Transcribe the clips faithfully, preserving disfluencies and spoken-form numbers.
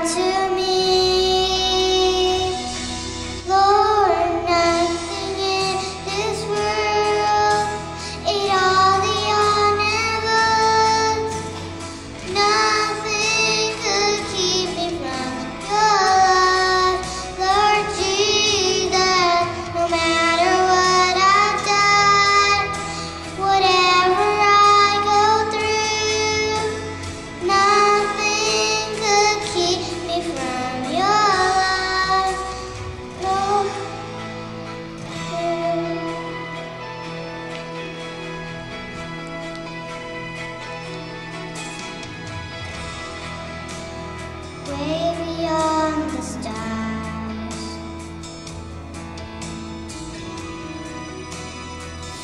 To me, Lord, nothing in this world, it all beyond heaven, nothing could keep me from your love, Lord Jesus. No matter what I've done, whatever I go through, nothing could keep me from your love. No. Way beyond the stars,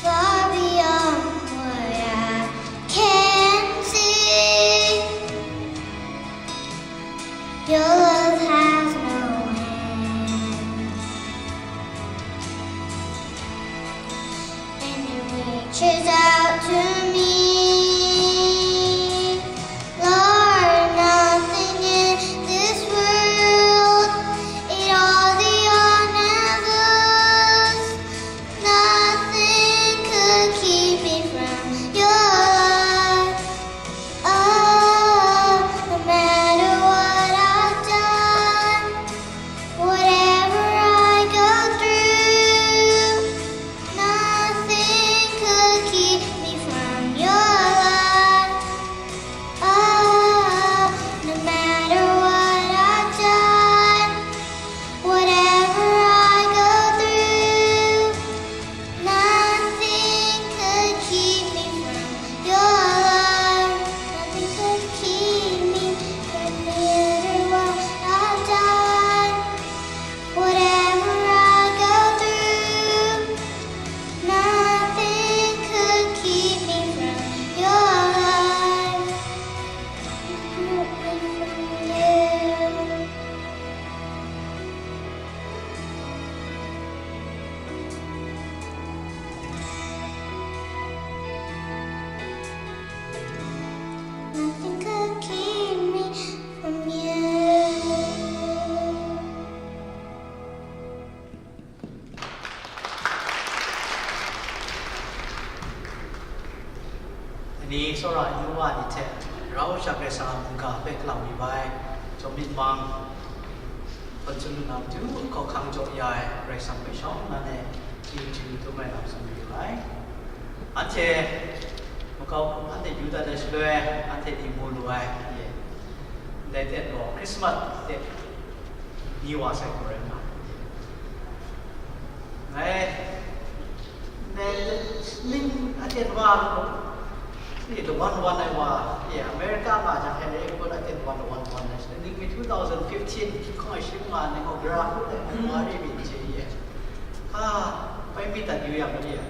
far beyond what I can see. Your love has no end, and it reaches out to me. Lord, nothing in this world, it all beyond heavens, nothing could keep me from your love. Oh, no matter what I've done, whatever I go through, nothing could keep me from your love. Oh, no matter what I've done, whatever I go through, nothing could keep me from your love. Nothing could keep me from near what I've done. Whatever I go through, nothing could keep me from your love. Keep me from you. Nothing could keep me from you. Ani tsawra yu wa ni hte, rau shak Karai Kasang a mungga hpe galang mi bai, jawm myit mang, hpawt tsun lu na matu, hkawhkang jaw ya ai Karai Kasang hpe shawng nnan e chyeju dum ai lam tsun mayu ai. Anhte makau hkum anhte yu dat ai shaloi, anhte ni mu lu ai, ye. Ndai ten gaw Christmas de ni wa sai gaw rai nga ai. Ngai, ndai ning aten wa, ni lawan wan ai wa, ye, America nga jang, Henry Abbott aten wa lawan wan ai, ning mi two thousand fifteen, hkawng ai shim nga, ning gaw gara hku ai, wa ri mi n chye ye. Hpa, bai mi dat yu yang, ye.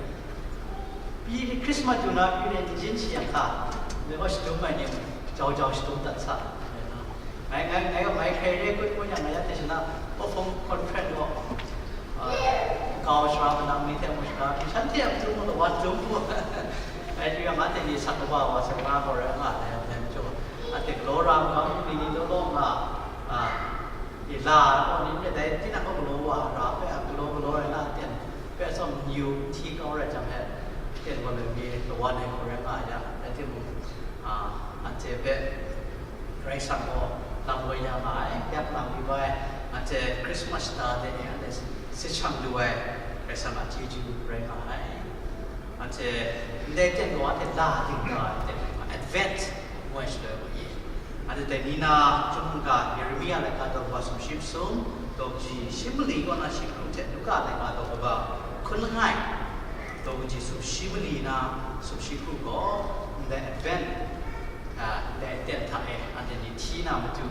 Pyi Christmas yu na pyi rai n jin shi yang hka, ngai gaw shadum ai ni, jau jau shadum dat sa. Ngai, ngai, ngai gaw ngai hkrai re kut ngu yang, ngai ya hte shana, Ofong Conference gaw, ah, kau sara manang ni hte mu sara, shanhte a matu mung lawan dum mu. Ngai hte yang anhte ni sak kaba wa, sak kaba wa rai nga ai, dai majaw, anhte galaw ra magam ni ni law law nga, ah, Ila gaw ni hpe dai tinang gaw galaw wa ra hpe a galaw galaw ai na ten hpe atsawm n yu n hti kau rai jang he, ten gaw loi mi lawan ai hku rai nga ya, rai timung, a, anhte hpe Karai Kasang gaw lam woi ya nga ai, yak lam yu ai, anhte Christmas ta de e anhte si shang lu ai Karai Kasang a chyeju rai nga ai. Anhte ndai ten gaw anhte la ding ga ai ten, Advent ngu ai shaloi gaw i. Anhte dai ni na chyum mungga Yeremia laika daw kaba sumshi masum, daw kaji shi mali kaw na shi hkru hte Luka laika daw kaba hkun langai, daw kaji sumshi mali na sumshi hkru gaw ndai Advent, a, ndai aten hta e anhte ni hti na matu,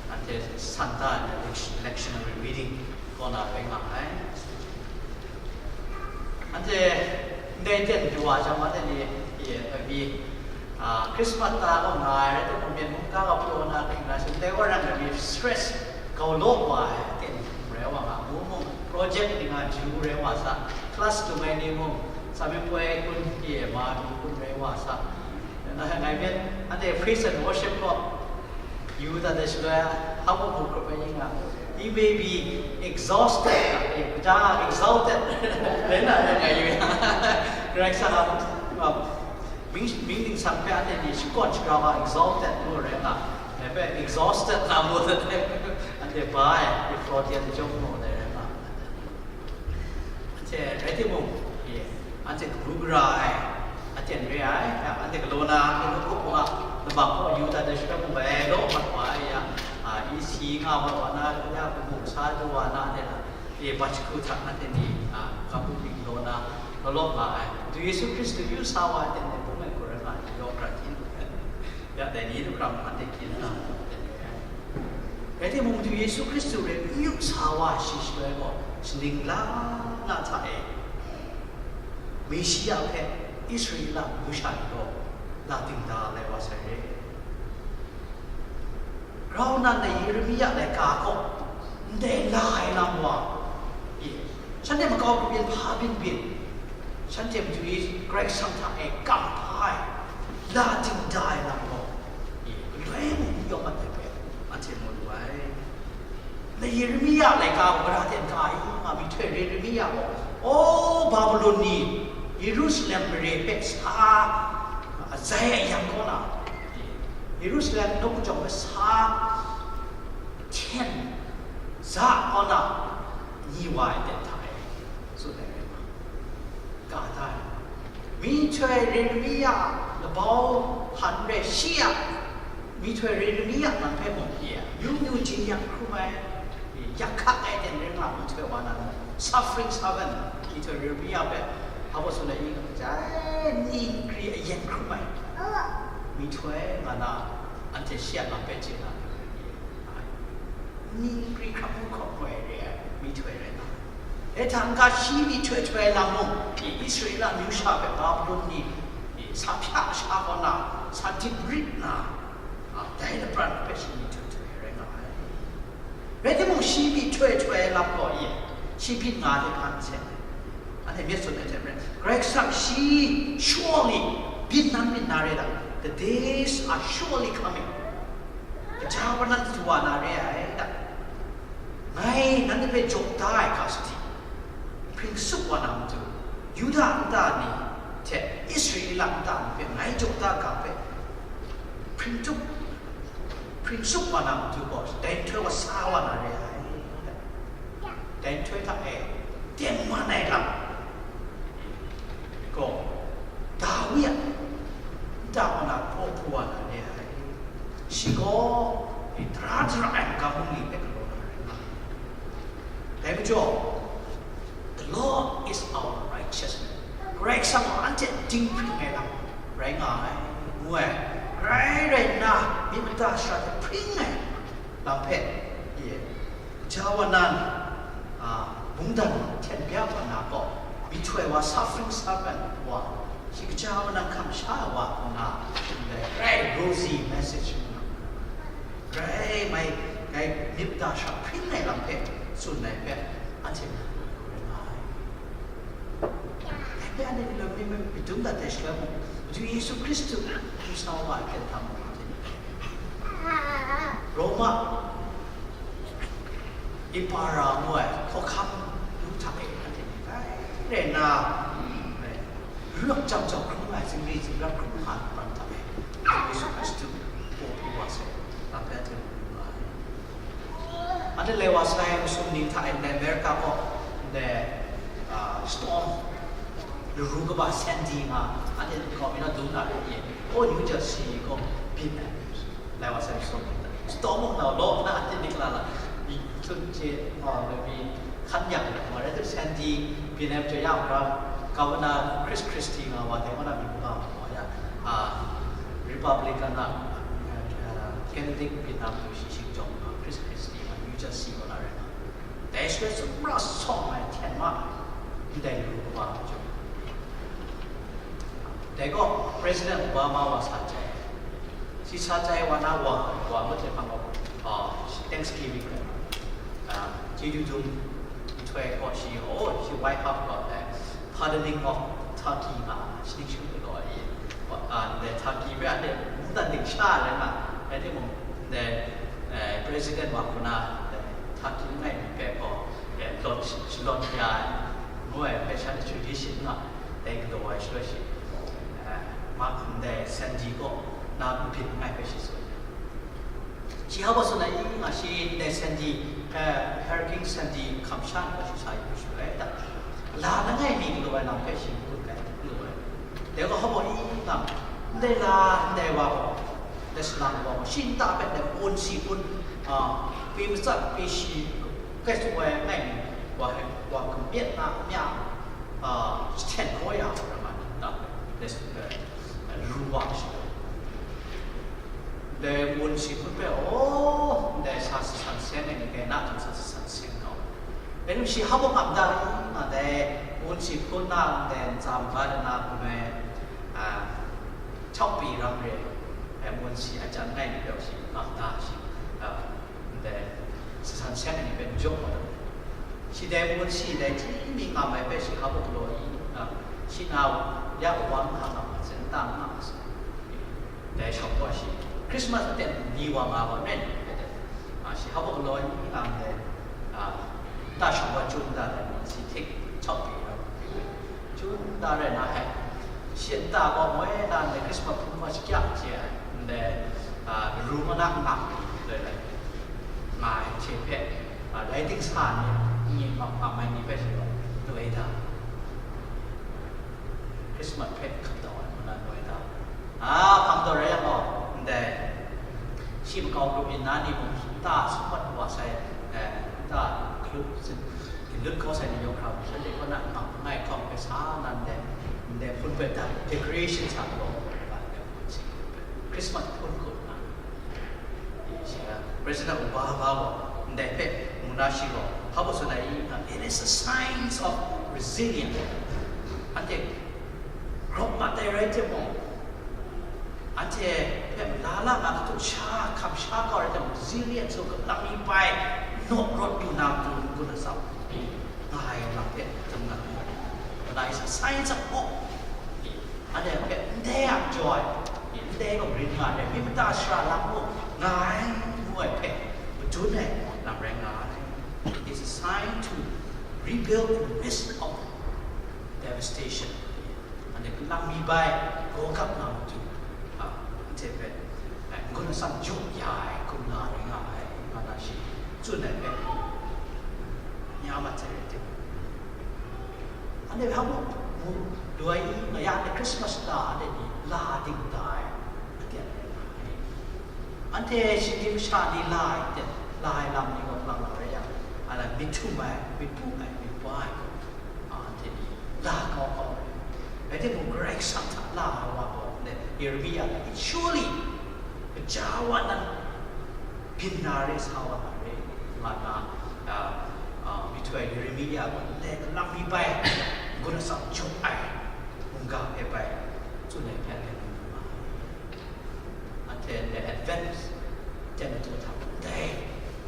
anhte san da ai lectionary reading kaw na rai nga ai. Anhte ndai ten du wa jang, anhte ni, e, mi, a, Christmas ta gaw nga ai rai timung, myen mungga gaw pyaw na hkring na, shaloi wa ran ai mi stress gau law wa ai aten rai wa nga, ngu mung, project ni nga ju rai wa sa, class dung ai ni mung, sa myit poi kun, e, ma du kun rai wa sa. Na ngai men, anhte praise and worship gaw, Yu dat ai shaloi, hpa mung hkrup ai ning a, he may be exhausted, eh, kaja exalted, rai na, rai nga yu yang, Karai Kasang a, a, ming, ming ningsang hpe anhte ni shakawn shagrau wa exalted ngu rai nga, dai hpe exhausted nga mu dat ai, anhte ba ai, Freudian chyawm mu dai rai nga. Anhte rai timung, e, anhte kabu gara ai, aten re ai, anhte galaw na, anhte nawku hpung a, labang gaw yu dat ai shaloi mung bai law mat wa ai ya, a, isi nga mat wa na, ya, kabu kasa du wa na, anhte na, e, bat jahku hta anhte ni, a, kabu myit galaw na, law law nga ai. Madu Yesu Hkristu yu sa wa ai aten dai bung ai hku rai nga ai, yaw prat hpyi lu ai. Ya dai ni lu hkra mung anhte hkyen na, rai timung, Madu Yesu Hkristu rai n yu sa wa shi shaloi gaw, shaning lang na hta e, Meshia hpe Israela mung sha ni gaw la dingda lai wa sai re. Grau nnan na Yeremia laika gaw ndai la ai lam wa, e, shanhte makau kabyin hpa byin byin, shanhte matu i Karai Kasang hta e kam hpa ai, la dingda ai lam gaw, e, galoi mung n yawng mat ai hpe anhte mu lu ai. Na Yeremia laika gaw gara ten ka ai nga, myihtoi re Yeremia gaw, o, Babilon ni Yerusalem mare hpe sa azai a yang kaw na, Yerusalem nawku jawng hpe sa hten za kaw na, ni wa ai ten hta e, tsun ai rai nga, ka da ai. Myihtoi Yeremia labau htan re shi a, myihtoi Yeremia nan hpe mung pyi a, yu yu jin yak hkrum ai, yak hkak ai ten rai nga, myihtoi wa nan, suffering servant, myihtoi Yeremia hpe, hpa baw tsun ai, i, jai ni nkri ayen hkrum ai, myihtoi nga na, anhte shi a lam hpe chye na, ni nkri hkrap hkrap hkrap ai re ai myihtoi rai nga ai. Dai hta n-ga shi myihtoi htoi lam mung, Israela amyu sha hpe Babilon ni sa hpya sha kaw na, sa dip rit nna, a, dai lapran hpe shi myihtoi htoi rai nga ai. Rai timung, shi myihtoi htoi lam gaw, e, shi byin nga ai hte hkan hte, anhte myit tsun ai hte maren, Karai Kasang shi surely byin nan byin na re ai, the days are surely coming. Kaja wa nan du wa na re ai da. Ngai nanhte hpe jaw da ai ga sadi, hpring tsup wa na matu, Yuda nta ni hte Israela nta ni hpe ngai jaw da ga hpe hpring tup, hpring tsup wa na matu gaw, dai nhtoi wa sa wa na re ai. Dai nhtoi hta e, tengman ai lam gaw, Dawi a nta kaw na hpaw hpu wa na re ai. Shi gaw, tara dara ai magam bungli hpe galaw na rai nga ai. Dai majaw, "The Lord is our righteousness." Karai Kasang gaw anhte dinghpring ai lam rai nga ai, ngu ai. Grai rai nna, myit mada shara hte hpring ai lam hpe, e, Kaja wa nan, a, mungdan hten bya wa na gaw, myihtoi wa, suffering servant wa, shi kaja wa nan kamsham ai wa nna, ndai grai rosy message nna, grai mai, grai myit mada shara hpring ai lam hpe tsun ai hpe, anhte na rai nga ai. Dai hpe anhte ni lawm ni myit dum dat ai shaloi mung, Madu Yesu Hkristu hkum sa wa ai hpe hta mung, Roma Empire ngu ai hkawhkam lu hta e, anhte ni grai rai nna, rai, ru lap jam jau hkrum ai, zingri zingrat hkrum nga ai hkrum hta e, Yesu Hkristu paw pru wa sai, lam hpe anhte mu lu ai. Anhte lai wa sai masum ni hta e, ndai America gaw, ndai, ah, storm, laru kaba Sandy nga, anhte gaw mi na dum na rai ye, o, New Jersey gaw byin ai. Lai wa sai masum ni hta, storm mung nau law na, anhte ni kala la, mi tut je, ah, mi hkan yang, ma rai tu Sandy byin ai majaw ya, Governor Chris Christie nga wa, dai wa na mi kaba ma wa ya, ah, Republican a, ah, candidate byin na matu shi shing jawng, ah, Chris Christie nga, New Jersey wa na rai nga. Dai shaloi sumra sawng ai hten ma ai, ndai laru kaba majaw. Dai gaw President Obama wa sa jai. Shi sa jai wa na wa, wa ngut hte hpang gaw, ah, Thanksgiving, ah, chyeju dum nhtoi gaw shi, oh, shi White House gaw, eh, pardoning of Turkey nga, shi ning shi hpe gaw, eh, wa, ah, ndai Turkey hpe anhte mungdan ning sha ai rai nga, rai timung, Dai, eh, President wa hku na, eh, hta hkying langai mi hpe gaw, eh, lawt shi-, shalawt ya ai, ngu ai hpe shanhte tradition nga, dai galaw ai shaloi shi, eh, ma, ndai Sandy kaw na n byin langai hpe shi tsun. Shi hpa baw tsun ai i nga, shi ndai Sandy, eh, Hurricane Sandy hkam sha ni gaw shi sa yu shaloi da, la langai mi galaw ai lam hpe shi n gun ai, galaw ai. Dai gaw hpa baw i nga, ndai la, ndai wa gaw, ndai salang wa gaw, shi nta hpe ndai wunsi hpun, a, pyi matsat, pyi shi, kai tsun ai ngai mi, wa, wa kamyet na, mya, a, jahten kau ya, ra nga ni nta hpe, ndai, eh, ru wa shi. Ndai wunsi hpun hpe, aw, ndai sa sasan seng ai ni, kai na htung sa sasan seng kau. Anhte shi hpa baw ngam da i nga, dai wunsi hpun na ndai ntsa maga de na hpun ai, a, chawk pyi ram re, ai wunsi a jan ngai ni gaw shi ngam da shi, a, ndai sasan seng ai ni hpe n jaw wa dat ai. Shi dai wunsi dai hti mi ngam ai hpe shi hpa baw galaw i nga, shi na ya wa nga, nga hpang hkrit n ta nga ma sai. Dai shawng gaw shi, Christmas aten ni wa nga wa ren, a, shi hpa baw galaw i nga ndai, a, nta shawng gaw chyu nta dai wunsi htik chawk pyi ra, chyu nta rai na ai, shi nta gaw moi na ndai Christmas hpun gaw shakyak chye ai, ndai, a, ru ma na ngang rai rai nga ai hte hpe, a, dai dingsa ni, n-, myit mak mak ai ni hpe shi gaw, doi da. Christmas hpe hkap dau ai, ngu na doi da. A, hpang taw rai yang gaw, ndai, shi makau grup yin na ni mung, nta sumpat wa sai, eh, nta hkrup sin, ginlut kau sai ni yawng hkra, shanhte kaw na ngai hkawng hpe sa na ndai, ndai hpun hpe da, decoration sa gaw, Christmas hpun hku nna, President Obama gaw ndai hpe mu na shi gaw, hpa baw tsun ai i, it is a signs of resilience. Anhte grawp mat ai rai timung, anhte hpe mala la na katu sha hkam sha kau rai timung, resilience gaw kalang mi bai naw rawt lu na matu n-gun atsam nga ai lam hpe dum na, that is a signs of hope. Anhte hpe ndai a jaw ai, ndai gaw rin nga ai, myit mada shara lam mung nga ai, ngu ai hpe madun ai lam rai nga ai. It's a sign to rebuild in the midst of devastation. Anhte kalang mi bai, gaw gap na matu, a, anhte hpe, eh, n-gun atsam jaw ya ai, hkum na rai nga ai, nga na shi tsun ai hpe, nya mat sai rai timung, anhte hpa mung mu lu ai i, nga ya ai Christmas ta anhte ni la ding da ai, aten rai nga ai. Anhte shinggyim masha ni la ai aten, la ai lam ni gaw hpalang lam rai yang, a, myit htum ai, myit pu ai, myit pa ai gaw, a, anhte ni la kau kau ai. Rai timung, Karai Kasang hta la ai wa gaw, ndai Yeremia gaw, it surely, kaja wa nan byin na re, sa wa na re, nga na, a, a, myihtoi ai Yeremia gaw ndai kalang mi bai, n-gun atsam jaw ai mungga hpe bai tsun ai hpe anhte mu lu nga ai. Anhte ndai Advent ten daw hta ndai,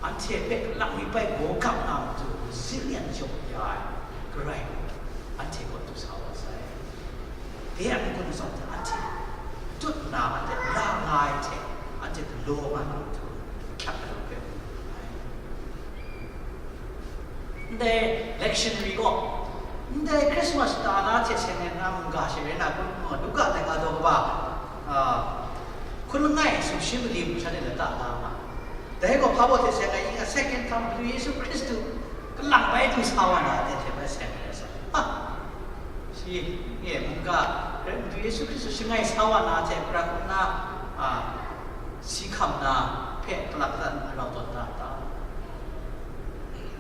anhte hpe kalang mi bai gaw gap na matu, resilient jaw ya ai Karai anhte kaw du sa wa sai. Dai a n-gun atsam hta anhte tut nna, anhte la nga ai hte, anhte galaw nga na matu, hkyat ai lam hpe mu lu ai. Ndai lectionary gaw, ndai Christmas ta na hte seng ai na mungga she rai na, kun, Luka laika daw kaba, a, hkun langai sumshi malim shanhte lata la nga. Dai gaw hpa baw hte seng ai i nga, second come, Madu Yesu Hkristu kalang bai du sa wa na, dai hte bai seng ai sa. Ha! Shi, nye, mungga, Madu Yesu Hkristu shangai sa wa na hte, pra hkrum na, a, si hkam na hpe, palak dan rau tawn na ta?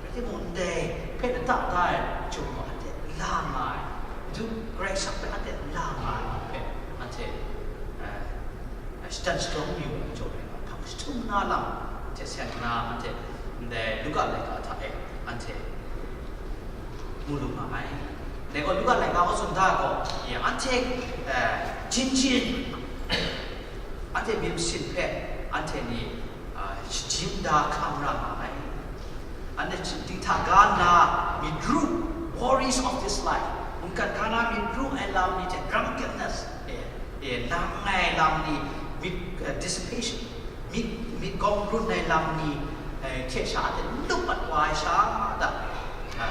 Rai timung, ndai hpe lata da ai chyum gaw, anhte la nga ai, Madu Karai Kasang hpe anhte la nga ai hpe, anhte, eh, shatan sharawng mayu ai majaw rai nga, hpang jahtum na lam hte seng nna, anhte ndai Luka laika hta e anhte mu lu nga ai. Dai gaw, Luka laika kaw tsun da gaw, ya, anhte, eh, jin jin, anhte myit masin hpe anhte ni, a, shajin da hkam ra nga ai. Anhte dinghta ga nna myit ru, worries of this life, mungkan ga na myit ru ai lam ni hte, drunkenness, e, e, lang ai lam ni, myit, eh, dissipation, Myit, myit gawng run ai lam ni, eh, hte sha de lup mat wa ai sha da, ah,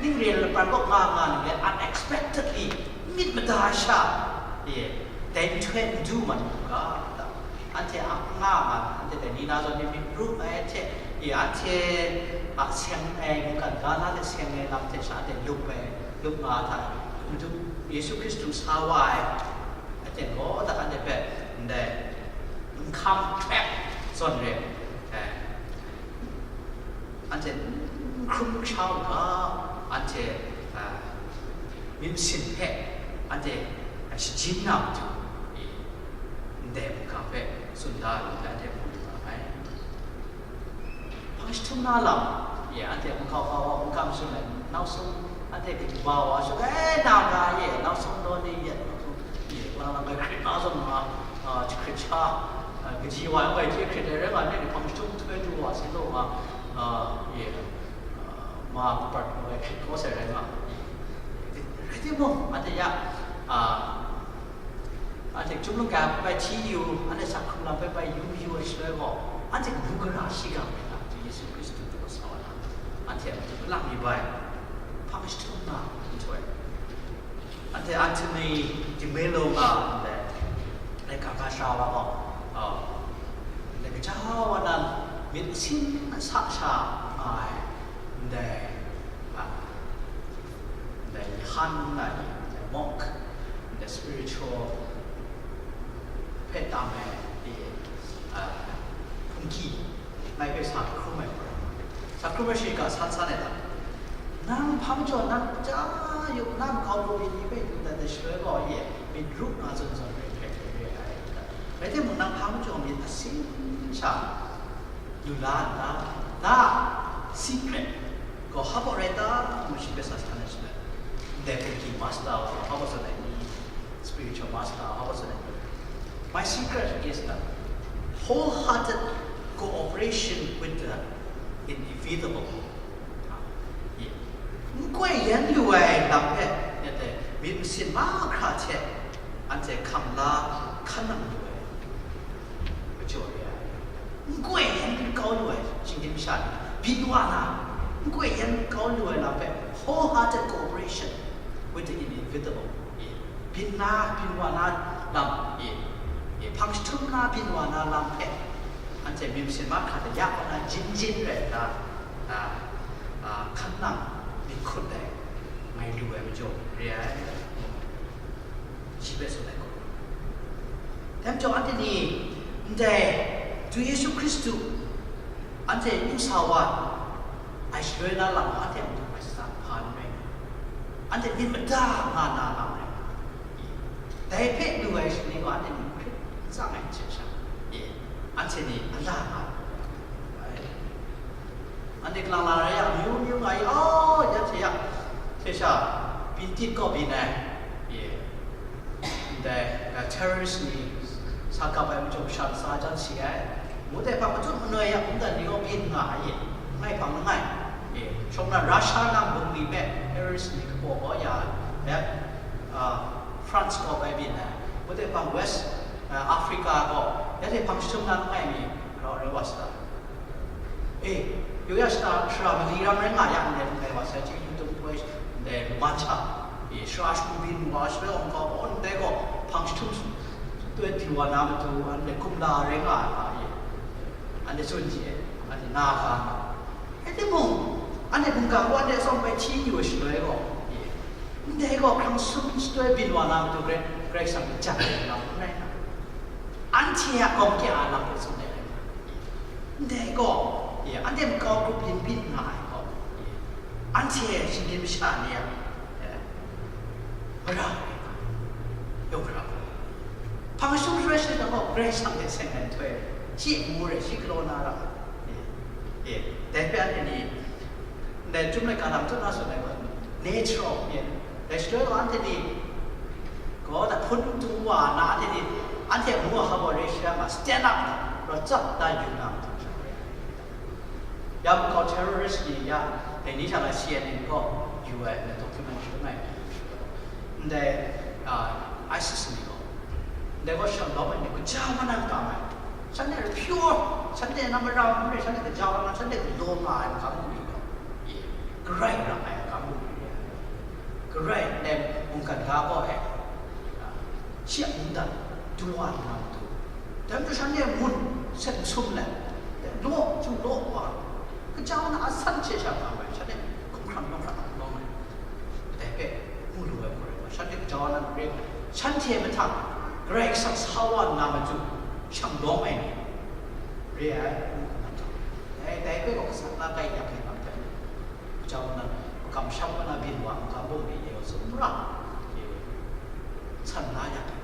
ning re lapan kaw nga nga nang le unexpectedly myit mada ai sha, e, dai nhtoi n du mat u ga, da. Anhte a nga nga, anhte dai ni na zawn ni myit ru ai hte, e, anhte a seng ai mungkan ga na hte seng ai lam hte sha de lup ai, lup nga ai hta, Madu Yesu Hkristu sa wa ai, Aten gaw, da anhte hpe ndai nhkam hkrek zawn re, eh, anhte n hkrum sha u ga, anhte, eh, myit masin hpe anhte, eh, shajin na matu, eh, ndai mungkan hpe tsun da ai lam hpe anhte mu lu nga ai. Hpang jahtum na lam, ye, anhte mungkau kau wa mungkam tsun ai, nau sung, anhte kaji wa wa sung, eh, na ga ye, nau sung daw ni ye, nau sung, ye, wa na ga hkrit na zawn nga, ah, jahkrit sha, ah, kaji wa ai hte hkrit ai rai nga, ni hpang jahtum htoi du wa sin law nga, ah, ye, ah, ma kapat wa ai hkrit kau sai rai nga, ye, rai timung, anhte ya, ah, Anhte chyum lung ga hpe bai hti yu, anhte sa hkrung lam hpe bai yu yu ai shaloi gaw, anhte kabu gara shiga ai hta, Yesu Hkristu hte sa wa na, anhte a matu lang mi bai, hpang jahtum na nhtoi. Anhte Anthony de Mello nga ndai, laika ga sha wa gaw, a, ndai kaja wa nan myit masin masa sha nga ai, ndai, a, ndai Yahyan ngu na ni, ndai monk, ndai spiritual hpe tam ai, e, a, hpungki, ngai hpe sa hkrum ai hkrum. Sa hkrum ai shiga san san ai lam. Nang hpang jaw, nang ja yu, nang hkau lu myit ni hpe yu dat ai shaloi gaw, ye, myit rup nga zawn zawn rai hkrai hkrai re ai. Rai timung, nang hpang jaw myit asin sha lu la nna, da, secret gaw hpa baw rai ta, ngu shi hpe sa sa na shi ai. Ndai hpungki master gaw hpa baw sa ai ni, spiritual master hpa baw sa ai ni. My secret is the wholehearted cooperation with the inevitable. N koi yan lu ai lam hpe, myit masin mahkra hte anhte hkam la hkan nang lu ai. Majaw re ai. N koi yan kau lu ai shinggyim masha ni, byin wa na, n koi yan kau lu ai lam hpe, wholehearted cooperation with the inevitable. Byin na, byin wa na lam, hpang jahtum na byin wa na lam hpe, anhte myit masin mahkra hte ya kaw na jin jin rai nna, a, a, hkan nang myit hkut ai, ngai lu ai majaw re ai. Shi hpe tsun ai gaw, dai majaw anhte ni ndai Madu Yesu Hkristu anhte yu sa wa ai shaloi na lam anhte a matu hpa shada hpa n rai nga, anhte myit mada nga na lam rai nga, dai hpe lu ai shani gaw anhte ni hkrit n tsang ai hte sha, anhte ni a la nga ai. Anhte kalang lang rai yang, amyu myu nga i, aw, ya hte ya, hte sha, byin tit kaw byin ai, ye, ndai, a, terrorist ni sa gap ai majaw sha ntsa jan si ai, ngu dai hpang matut manoi ya, mungdan ni gaw byin nga ai, ye, ngai hpang langai, ye, shawng na Russia nang bungli hpe terrorist ni kapaw kau ya ai, ya, a, France kaw bai byin ai, ngu dai hpang West, a, Africa gaw, ya hte hpang jahtum na langai mi, rau rai wa sa. E, yu ya shada, shara mali ram rai nga yang, ndai langai wa sai, chyeju tum poi, ndai lungwan sha, e, shara shakubyin wa, shara awng kau, aw, ndai gaw, hpang jahtum sutoi di wa na matu, anhte kumla rai nga ai hpa, e, anhte tsun ji ai, anhte na ga nga. Rai timung, anhte mungga gaw anhte atsawm bai hti yu ai shaloi gaw, e, ndai gaw hkrang sum sutoi byin wa na matu, Karai, Karai Kasang hpe jan ai lam n rai nga. Anhte a gawm kya ai lam hpe tsun ai rai nga. Ndai gaw, e, anhte makau grup yin byin nga ai gaw, e, anhte shinggyim masha ni a, e, mara ai nga, yawng hkra ai. Hpang jahtum shaloi shi gaw Karai Kasang hte seng ai nhtoi, shi ngu rai, shi galaw na ra ai. E, e, dai hpe anhte ni, ndai Chyum laika lam tut na tsun ai gaw, nature of man, dai shaloi gaw anhte ni gaw, da hpun tu wa na, anhte ni, anhte a mung a hpa gaw re shi yang a, stand up, rawt tsap da yu na matu sha rai. Ya makau terrorist ni ya, dai ni hta na C N N gaw yu ai, na documentary langai mi. Ndai, a, ISIS ni gaw, ndai gaw shalawm ai ni gaw, ja wa nan kam ai. Shanhte pure, shanhte na marau n re, shanhte gaja wa na, shanhte galaw nga ai magam bungli gaw, e, Karai ra ai magam bungli re ai. Karai nem mungkan ga gaw e, a, shi a mungdan du wa nna matu, dai majaw shanhte ngun seng sum let, law, chyu law wa, gaja wa na asan hte sha nga ai, shanhte hkumhkrang nawng hkra nawng ai. Dai hpe mu lu ai hku rai nna, shanhte gaja wa na mare gaw, shanhte mahtang Karai Kasang sa wa nna matu, shang dawng ai ni re ai, ngu nna hta. Dai, dai hpe gaw Kasang na kai yak ai lam hpe, gaja wa na, makam sham wa na byin wa, makam bungli e gaw sumra, e, san la yak ai.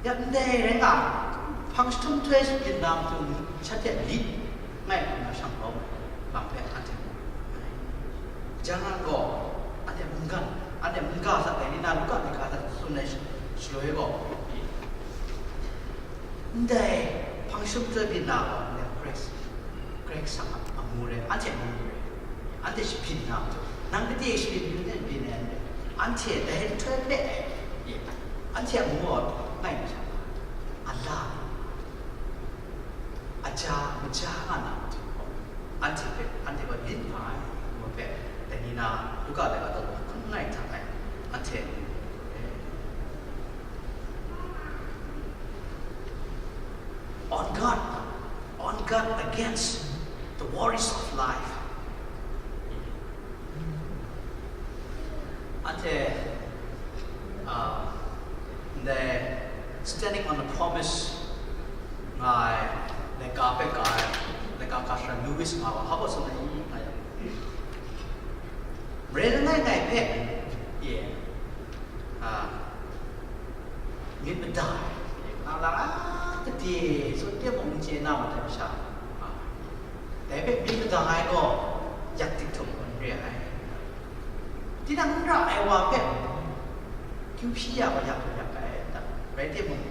Ya ndai rai nga, hpang jahtum htoi byin na matu, shanhte lit ngai nna shang lawm ai lam hpe anhte mu ai. Jan gaw, anhte mungkan, anhte mungga hta dai ni na Luka laika hta tsun ai shaloi gaw, ndai hpang jahtum htoi byin na gaw, ndai Karai Karai Kasang a amu rai, anhte amu rai. Anhte shabyin na matu, nang gade shabyin, nang gade byin ai n rai. Anhte dai nhtoi hpe, e, anhte amu gaw ngai masha, ala, aja, maja nga na matu gaw, anhte hpe, anhte gaw lit nga ai, ngu hpe, dai ni na Luka laika daw hkun langai hta e, anhte amu rai. On guard, on guard against the worries of life. Anhte, uh, ndai Standing on the Promise nga ai, laika hpe ka ai, laika ka sara Lewis nga wa, hpa baw tsun ai nga yang. Mare langai ngai hpe, ye, a, myit mada ai, nga la, a, gade tsun teng mung n chye na mat ai masha, a, dai hpe myit mada ai gaw, yak dik htum n re ai. Tinang n ra ai wa hpe, kyu hpyi ya gaw, yak gaw yak ai, rai timung,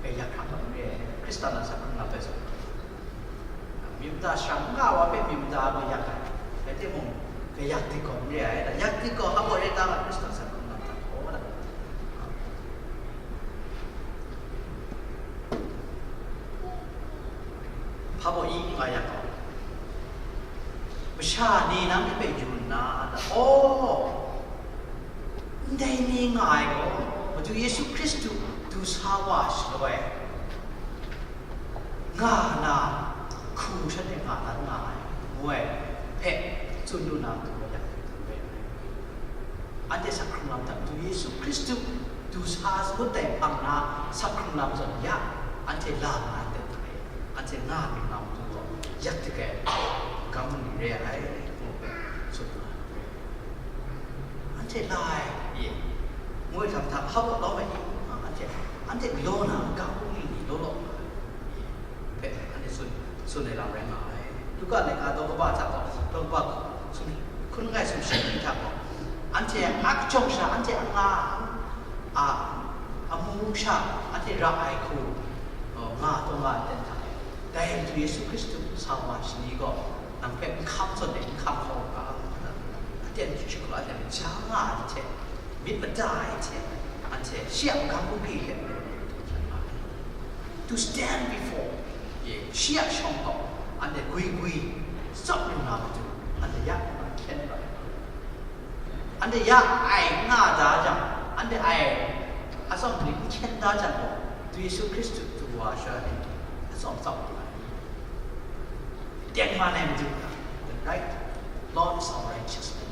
yak hkra gaw n re ai, Hkristan a sa hkrung lam hpe zawn. Myit mada shang n nga wa hpe myit mada gaw yak ai, rai timung, yak dik gaw n re ai, yak dik gaw hpa baw rai ta nga, Hkristan sa hkrung lam hta gaw, hpa baw i nga yak gaw, masha ni nang hpe yu nna, aw, ndai ni nga ai gaw, Madu Yesu Hkristu du sa wa shaloi, nga na, hku shanhte nga dan nga ai, ngu ai hpe tsun lu na matu gaw, yak hpe tsun ai. Anhte sa hkrung lam hta, Madu Yesu Hkristu du sa sangut dai hpang na sa hkrung lam zawn ya, anhte la nga ai hte hta e, anhte nga myit na matu gaw, yak dik ai, magam ni re ai, ngu hpe tsun nga ai. Anhte la ai, ye, ngu ai hkam hta, hpa baw lawm ai ni, anhte, anhte galaw na, magam bungli ni law law nga ai, ye, hpe anhte tsun, tsun ai lam rai nga ai. Luka laika daw kaba hta gaw, daw kaba sum, hkun langai sumshi ni hta gaw, anhte a kajawng sha, anhte a nga, a, amu sha, anhte ra ai hku, nga taw nga ai ten hta e, dai Madu Yesu Hkristu sa wa shani gaw, nang hpe n hkam zawn e, n hkam hkau u ga, aten hkrit hkrit hkau, aten ja nga ai hte, myit mada ai hte, anhte shi a magam bungli hte, to stand before, ye, shi a shawng gaw, anhte gwi gwi, tsap lu na matu, anhte ya hkyen rai. Anhte ya ai nga da jang, anhte ai atsawm ni n hkyen da jang gaw, Yesu Hkristu du wa sha ni, atsawm tsap lu ai. Tengman ai matu, the right Lord is our righteousness.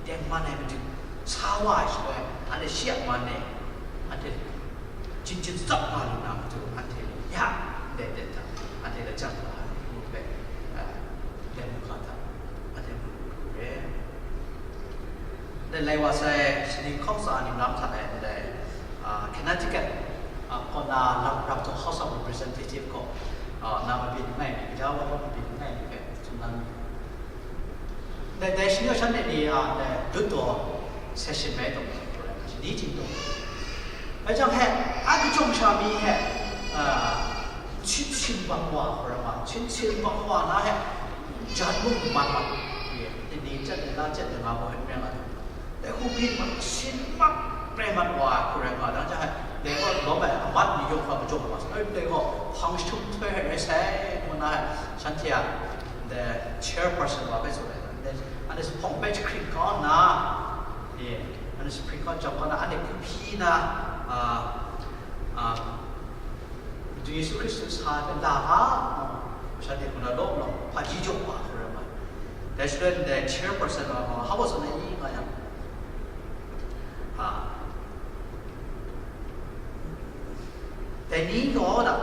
Tengman ai matu, sa wa ai shaloi, anhte shi a man e, anhte jin jin tsap nga lu na matu, anhte ya ndai ten hta, anhte lajang la ai, ngu hpe, a, dai mungga hta, anhte mu lu re. Ndai lai wa sai, shani hkawng tsa ninglam hta e, ndai, a, Connecticut, a, kaw na lam rap taw House of Representative kaw, a, na mabyin langai mi, gaja wa gaw mabyin langai mi hpe tsun dan mi. Ndai, dai shani gaw shanhte ni, a, ndai lut taw session mai taw, shani ting taw. Bai jang he, a kajawng sha mi he, a, hpyin hpyin bang wa hkra ma, hpyin hpyin bang wa na he, jan mung man mat, ye, ni ni jet ni la jet ni nga gaw he n rai nga, dai hku byin mat, sin mak rai mat wa hkra ma, dang jang he, dai gaw lawm ai amat ni yawng hkra kajawng wa sa, dai gaw, hpang jahtum nhtoi hpe rai sai, ngu nna shanhte a, the chairperson wa hpe tsun ai, the, anhte zuphpawng hpe jahkring kau nna, e, anhte jahkring kau jang kau na, anhte hku hpyi na, a, a, Madu Yesu Hkristu sa hpe la ga, shanhte hku na law law, hpaji jaw wa hkrum ai. Dai shaloi ndai chairperson wa gaw, hpa baw tsun ai i nga yang, a, dai ni gaw da,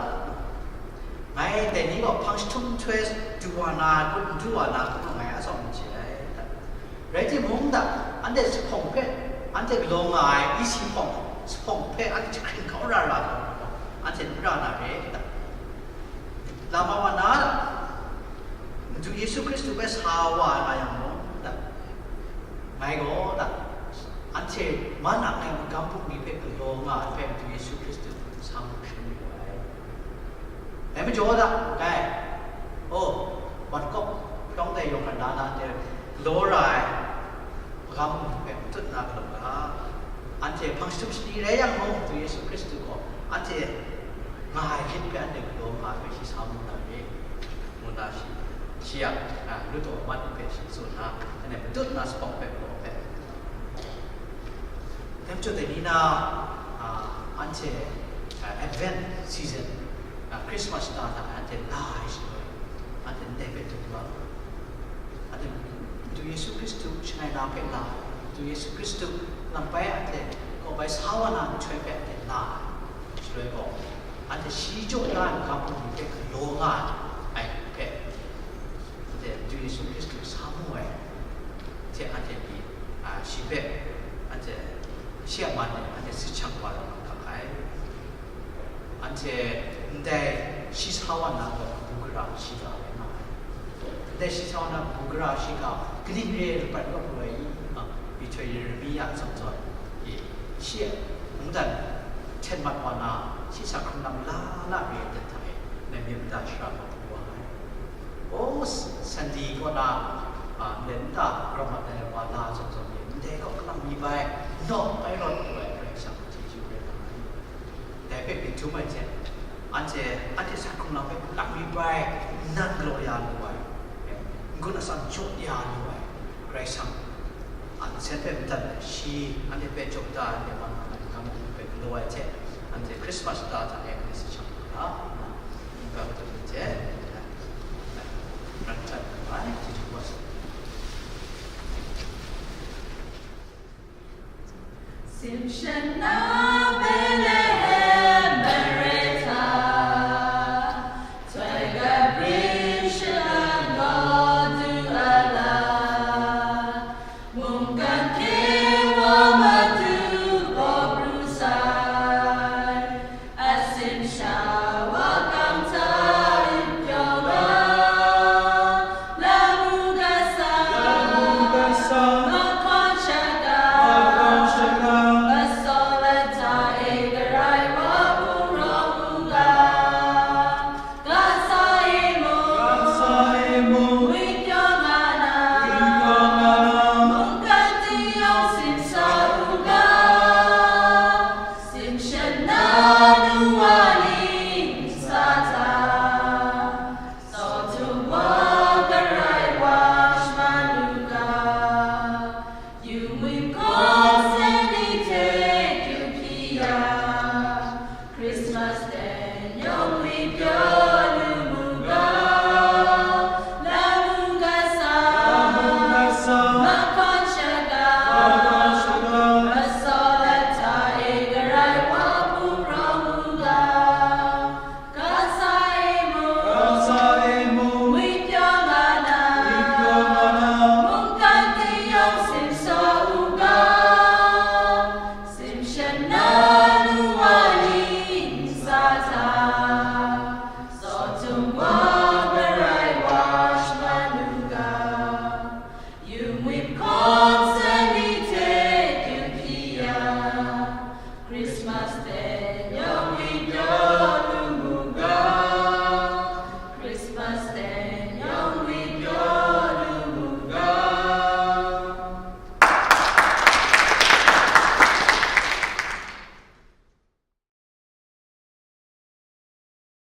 ngai dai ni gaw hpang jahtum nhtoi du wa na, n du wa na, hkrum ngai a tsawm n chye ai, da. Rai timung da, anhte zuphpawng hpe, anhte galaw nga ai isi hpawng, zuphpawng hpe anhte jahkring kau ra ra gaw, anhte n ra na re, da. Lama wa na, Madu Yesu Hkristu hpe sa wa ai nga yang mung, da, ngai gaw, da, anhte ma na ngai magam bungli hpe galaw nga ai hpe Madu Yesu Hkristu sa mu hkrum yu ai. Dai majaw da, dai, oh, wan kawp, hpyawng dai yawng hkra na na de, galaw ra ai, magam hpe matut na galaw ga, anhte hpang jahtum shani rai yang mung, Madu Yesu Hkristu gaw anhte nga ai lit hpe anhte galaw nga ai hpe shi sa mu na re, ngu na shi, shi a, a, lut taw mat hpe shi tsun na, anhte matut na zuphpawng hpe galaw hpe. Dai majaw dai ni na, a, anhte, a, Advent season, a, Christmas ta hta anhte la ai shaloi, anhte ndai hpe dum ga, anhte Madu Yesu Hkristu shangai na hpe la, Madu Yesu Hkristu lam bai anhte kaw bai sa wa na nhtoi hpe anhte la ai shaloi gaw, anhte shi jaw na ai magam bungli hpe galaw nga ai hpe, anhte Madu Yesu Hkristu sa mu ai hte anhte pyi, a, shi hpe, anhte shi a man e anhte sit shang wa na nga ga ai. Anhte ndai shi sa wa na gaw kabu gara shiga rai nga ai. Ndai shi sa wa na kabu gara shiga kaning re ai lapan rawt lu ai i? A, myihtoi Yeremia zawn zawn e, shi a mungdan hten mat wa na, shi sa hkrung lam la la re ai dat hta e, ngai myit mada shara gaw hpu wa ai. O, Sandi kaw na, a, ndai nta rawt mat ai wa la zawn zawn e, ndai gaw kalang mi bai, nawk bai rawt lu ai Karai Kasang a chyeju rai nga ai. Dai hpe myit htum ai hte, anhte, anhte sa hkrung lam hpe kalang mi bai, nnan galaw ya lu ai, n-gun atsam jaw ya lu ai, Karai Kasang a nsen hpe madat ai, shi anhte hpe jaw da ai, anhte man ai, gam hpe galaw ai hte, anhte Christmas ta hta e anhte si shang lu ga, nna, ngu ga matut myit hte, ran htat lu ai, chyeju wa saw. Simshan na